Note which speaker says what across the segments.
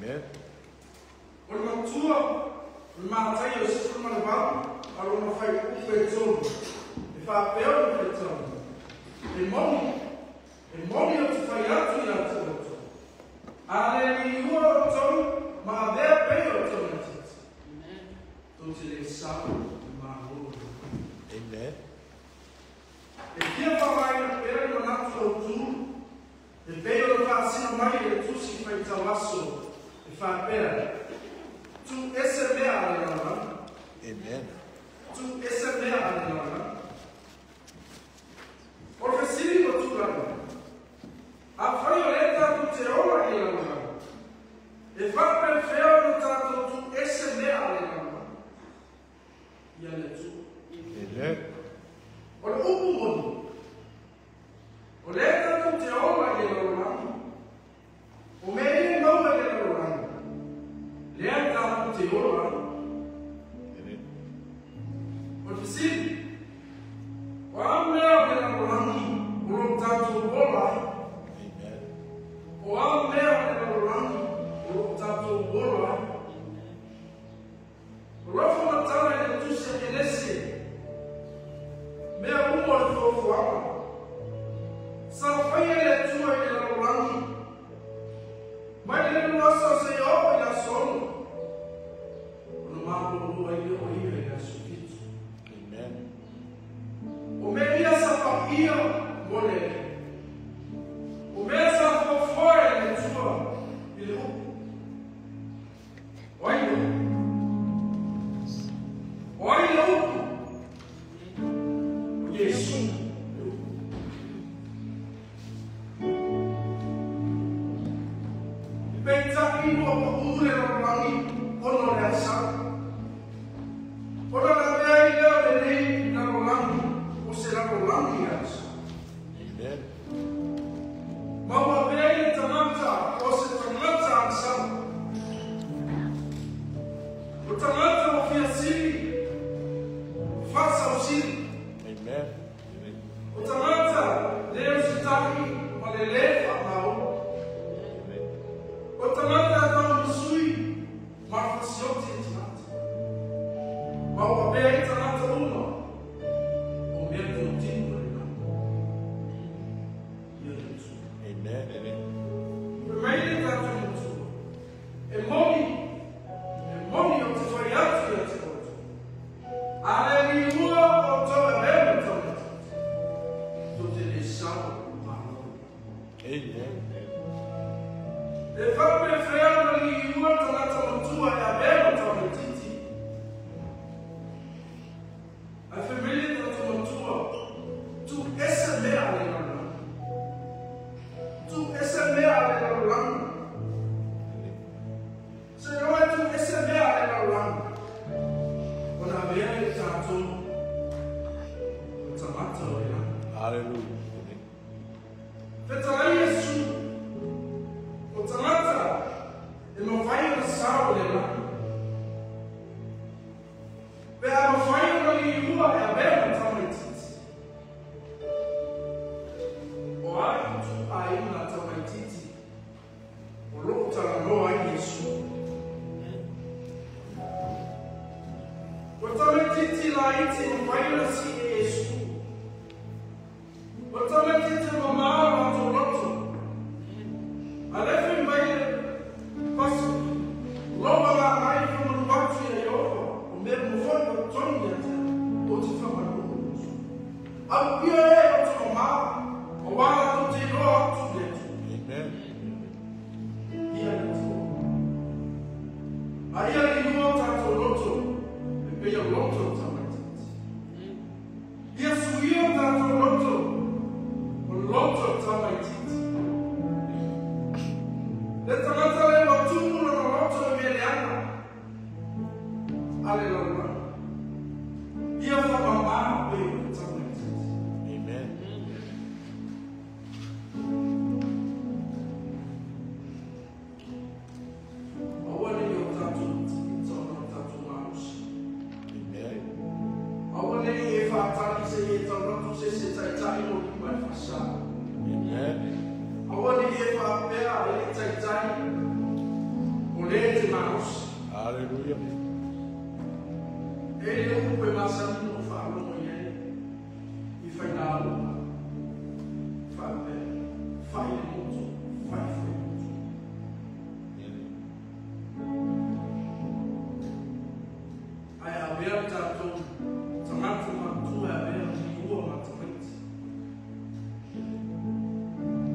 Speaker 1: Amen.
Speaker 2: O le matua, o le Mataio 18, a lona fuaiupu e 3, e faapea ona faitauina. E moni, e moni ou te fai atu ia te outou, a le liua outou ma avea pea o tamaitiiti, tou te le sao i le Malo o le lagi.
Speaker 1: Amen.
Speaker 2: E fia faaaogaina pea le manatu autu e pei ona faasino mai e le Tusi Faitau Aso e faapea, Tuu ese mea a le lalolagi.
Speaker 1: Amen.
Speaker 2: Tuu ese mea a le lalolagi. O le fesili ua tulai mai, afai o lea tatou te ola i le lalolagi, e faapefea ona tatou tuu ese mea a le lalolagi? Ia le Atua.
Speaker 1: Amen.
Speaker 2: O le upu moni, o lea tatou te ola i le lalolagi, o mea ia e maua i le lalolagi, lea tatou te ola ai.
Speaker 1: Amen.
Speaker 2: O le fesili, o a mea o le lalolagi o lo o tatou ola ai?
Speaker 1: Amen.
Speaker 2: O a mea o le lalolagi o lo o tatou ola ai? O lau faamatala i le Tusi a Kenese, mea uma o le fuafuaga sa faia e le Atua i le lalolagi, mai le 6 aso seia oo i le aso 6, ona malolo ai lea o ia i le aso 7.
Speaker 1: Amen.
Speaker 2: O mea ia sa paia mo le Alii. O mea sa fuafua e le Atua i le upu. O ai le upu? O ai le upu? O Iesu le upu. Peitai ua pau le lalolagi ona o le agasala. Ona lavea ai lea o lenei lalolagi o se lalolagi agasala.
Speaker 1: Amen.
Speaker 2: Ma ua avea ai le tagata o se tagata agasala. O tagata ua fia sili, faasausili.
Speaker 1: Amen.
Speaker 2: O tagata le usitai ma le lē faamaoni.
Speaker 1: Amen.
Speaker 2: O tagata taumasui ma fasioti e tagata. Ma ua avea ai tagata uma o mea tinotino i le lagi. Ia le Atua.
Speaker 1: Amen. Amen.
Speaker 2: Fai mai le tatou Matua, e moni, e moni ou te fai atu ia te outou, a le liua outou e avea ma tamaitiiti, tou te le sao i le Malo.
Speaker 1: Amen.
Speaker 2: E faapefea ona liua tagata matua e avea ma tamaitiiti? Ae fai mai le tatou Matua, tuu ese mea a le lalolagi. Tuu ese mea a le lalolagi. Seiloga e tuu ese mea a le lalolagi, ona avea ai le tatou ma tagata o le lagi.
Speaker 1: Hallelujah.
Speaker 2: Fetalai Iesu, o tagata e mafai ona sao i le lagi, pe a mafai ona liua e avea ma tamaitiiti. O a ituaiga tamaitiiti o lo o talanoa ai Iesu? O tamaitiiti laiti e mafai ona sii e Iesu. O tamaitiiti mamā o latou loto. A lea fai mai le paso, loma lagai faamanu atu ia Ieova, o mea uma foi ua totonu ia te au, ou te faamanuina outou. Aupia e loto mamā, aua latou te iloa atu i le Atua.
Speaker 1: Amen.
Speaker 2: Ia le Atua. A ia liua o tatou loto, e pei o loto o tamaitiiti. Ia suia o tatou loto, o loto o tamaitiiti. Le tagata lea ua tumu lona loto i mea leaga a le lalolagi. Ia faamamā pei o le tamaitiiti.
Speaker 1: Amen.
Speaker 2: Aua ne i o tatou itiita ona o tatou malosi.
Speaker 1: Amen.
Speaker 2: Aua ne i e faatali se i e taunatu se isi e taitai lou lima e faasa.
Speaker 1: Amen.
Speaker 2: Aua ne i e faapea e le i taitai
Speaker 1: Hallelujah.
Speaker 2: E le upu e masani o whaalogo i ai, i whainalo, whaapea, whai le motu, whai whai motu. Ai a mea tātou, tagata matua a mea ni ua matamaiti.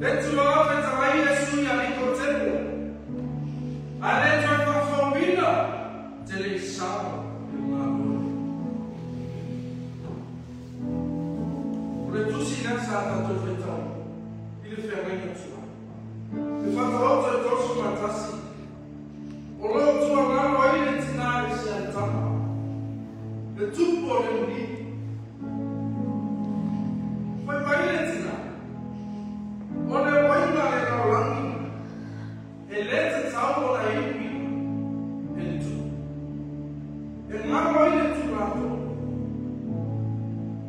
Speaker 2: Le tua awe tangai e sui a liko tepo, a le tua whawhawina, te le sawa. O le tusi lea sa tatou faitau i le feagaiga tuai. Le fataoto e 31, o loo tuagalo ai le tinā i se aitama, le tupu o le muli. Fai mai le tinā, o le uaiga le lalolagi, e lē tatau ona iuina e le tupu. E galo ai le tulafono.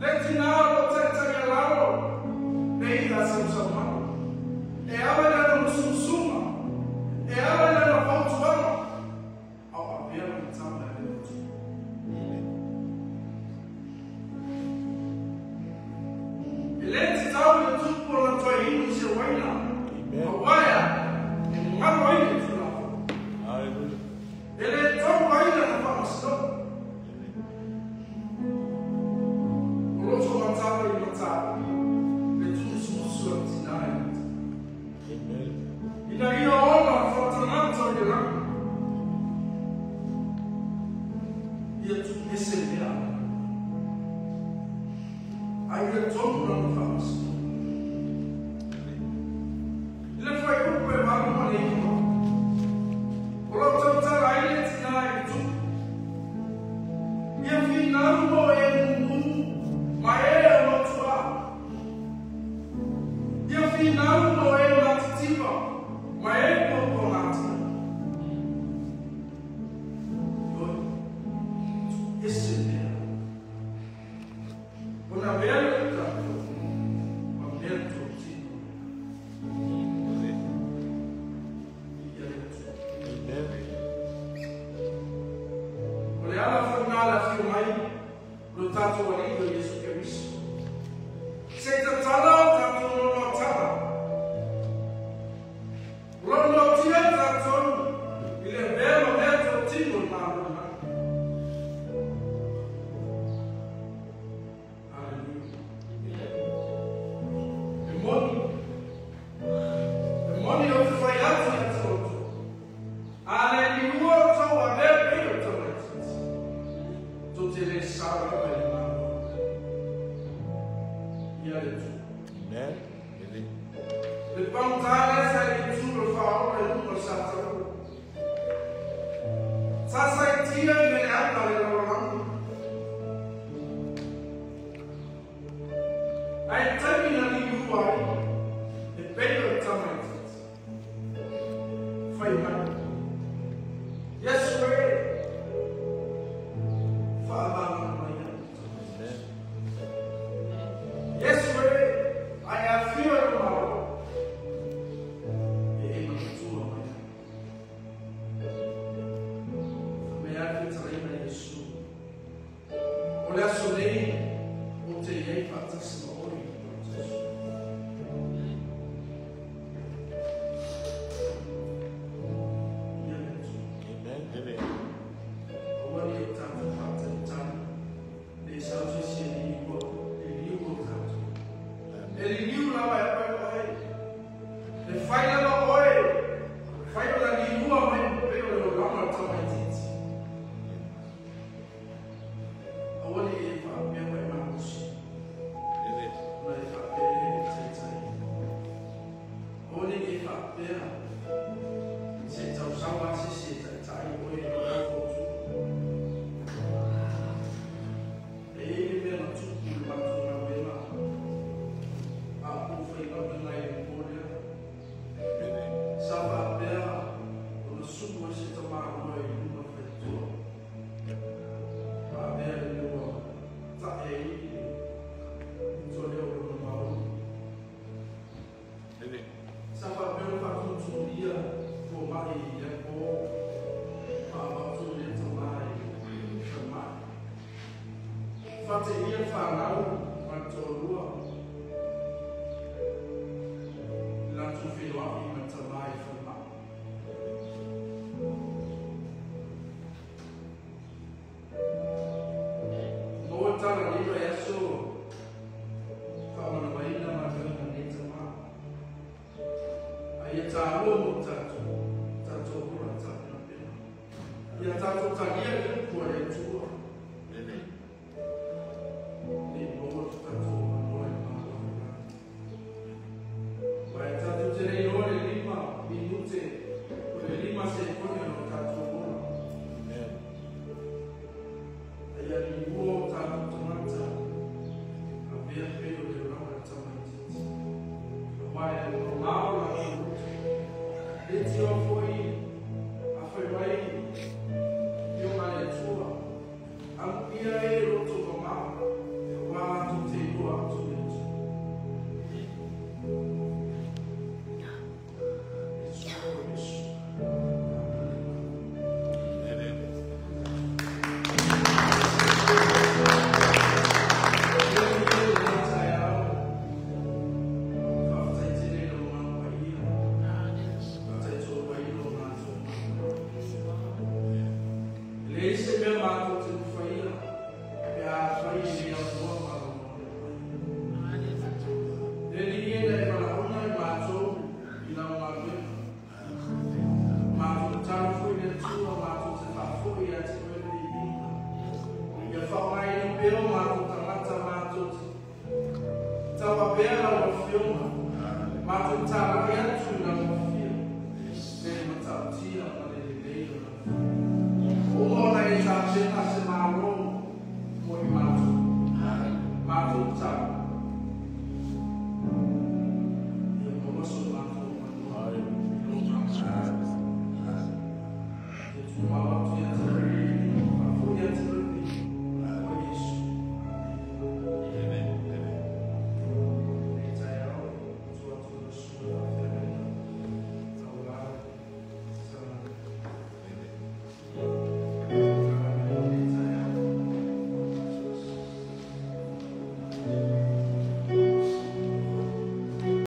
Speaker 2: Le tinā o lo taitaia lalo, le i'a sausaumalo. E ala i lana musumusuga, e ala i lana fautuaga, a o avea ma tama e le Atua. E lē tatau i le tupu ona toe inu i se uaina, auā e galo ai le tulafono.
Speaker 1: Hallelujah.
Speaker 2: E lē tau ai lana faamasinoga. O loto matala i matala, le tumusumusu a tinā e le tama.
Speaker 1: Amen.
Speaker 2: Ina ia ona whaatangata i le langi, ia tu ese mea. Ai ia tonu lana faamasinoga. I le fuaiupu e 8 ma le 9, o lo tautala ai le tinā i le tupu. Ia finau mo e mumu, ma e o lo tua. Ia finau mo e matitiba, ma e popo ngati. Oi, ese mea. O na mea le tatou, ma mea tō tino. Ia le Atua.
Speaker 1: Amen.
Speaker 2: O le ala whanā la whio mai, lo tātou alii o Iesu Keriso. Se tatala o tātou nono tama. O lo no tia tātou, i le mea ma mea tō tino malo na. Hallelujah. E moni o te whai atu i te outou. A le liua o tau a mea pei o tamaititi. Tō te le sawa mai le malo. Ia le Atua.
Speaker 1: Amen.
Speaker 2: Le pangutale sa le tu le whaola i lunga sa tau. Sa sa i tia i mele ata le lalolagi. Ai taimi na liua ai, e pei o tamaititi. Whai mai. Yesu e, whaavanga mai ai.
Speaker 1: Amen.
Speaker 2: Yesu e, ai a whio e malo, e e manatua mai ai. Mea ki taraina Yesu. O le aso nei, o te iei whaatasi ma oi i Jesu. faateia fanau ma le toalua i latou feiloai ma le tamā i le falemai. Maua tala i lenei vaiaso faamanavaina galuega a lenei tamā. A ia taua mo tatou, tatou ola tapenapena. Ia tatou talia le upu a le Atua. Nei maua lo tatou avanoa i le Malo o le lagi. Aua e tatou te le iloa le 5 minute po o le 5 sekone o lo tatou ola. A ia limua o tatou tagata, avea pei o le olaga o le tamaitiiti. Aua e mamao latou loto. Leitioa foi a fai mai afioga a le Atua, amuia e loto mamao, aua latou te iloa atu le Atua. Iesu o Iesu.
Speaker 1: Amen.
Speaker 2: Le lenei taeao, faafetai tele i lau Agaga Paia, faataitoo ai lo matou mana. E leai se mea matou te mafaia pe afai e le aunoa ma lau Agaga Paia. Le Alii e na e valaauina i matou i lau galuega. Matou tatalo foi le Atua matou te faafoi ia te oe le viiga. Ia faaaogaina pea o matou tagata matou te tauavea lau Afioga. Matou talai atu i lau Afio. Le matautia ma le lelei o lau Afioga.